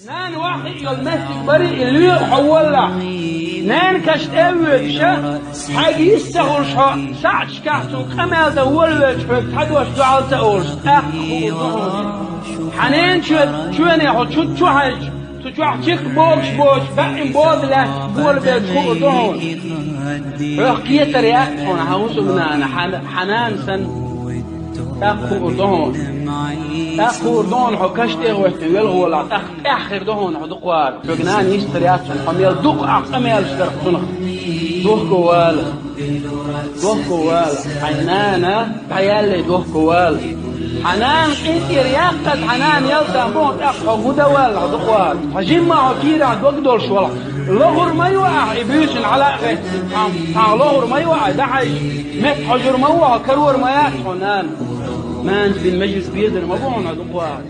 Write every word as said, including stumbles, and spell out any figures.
Нана ваххьа йолу меттиг барий и лоьху хьо воллахь. Нана каш тӀе а воьдуша, хьайга йист ца хуьлуш хьо саьӀаташкахь цунна къамел дан волавелча, хьоьга цхьа дош дуьхьал ца олуш, тӀаккха хуур ду хьуна. Хьан ненан чоь-, чоьне хьо чу-, чу хьаьжча, цу чохь чиркх богуш боцуш, баьӀина бода лаьцна болабелча хуур ду хьуна. Хьох кхетар яц хьуна, хьан хӀусамнана, хьан, хьан нана санна. ТӀаккха хуур ду хьуна. ТӀаккха хуур ду хьуна, хьо каш тӀе а гӀоьттина велха волахь, тӀаккха тӀаьхьа хир ду хьуна хьо дукхавала. Хьоьга нана йистхир яц хьуна, хьо мел дукха ахь къамелаш дарх цунах. Дохко вала. Дохко вала. Хьайн нана дӀаялле дохко вала. Хьан нана къинтӀера яккхаза, хьан нана ялсам бу хьуна, тӀаккха хьо гӀуда вала хьо дукхавала. Хьо жимма хьо кийрахь дог долуш валахь. Лохур ма ю ахь и буьйсанна хьала а гӀеттина. Цхьа, цхьа лохур ма ю ахь дӀахьаьжча. Метта хьожур ма ву хьо, карор ма яц хьо нана. Нанас бина межлис безар ма бу хьуна дукхавала.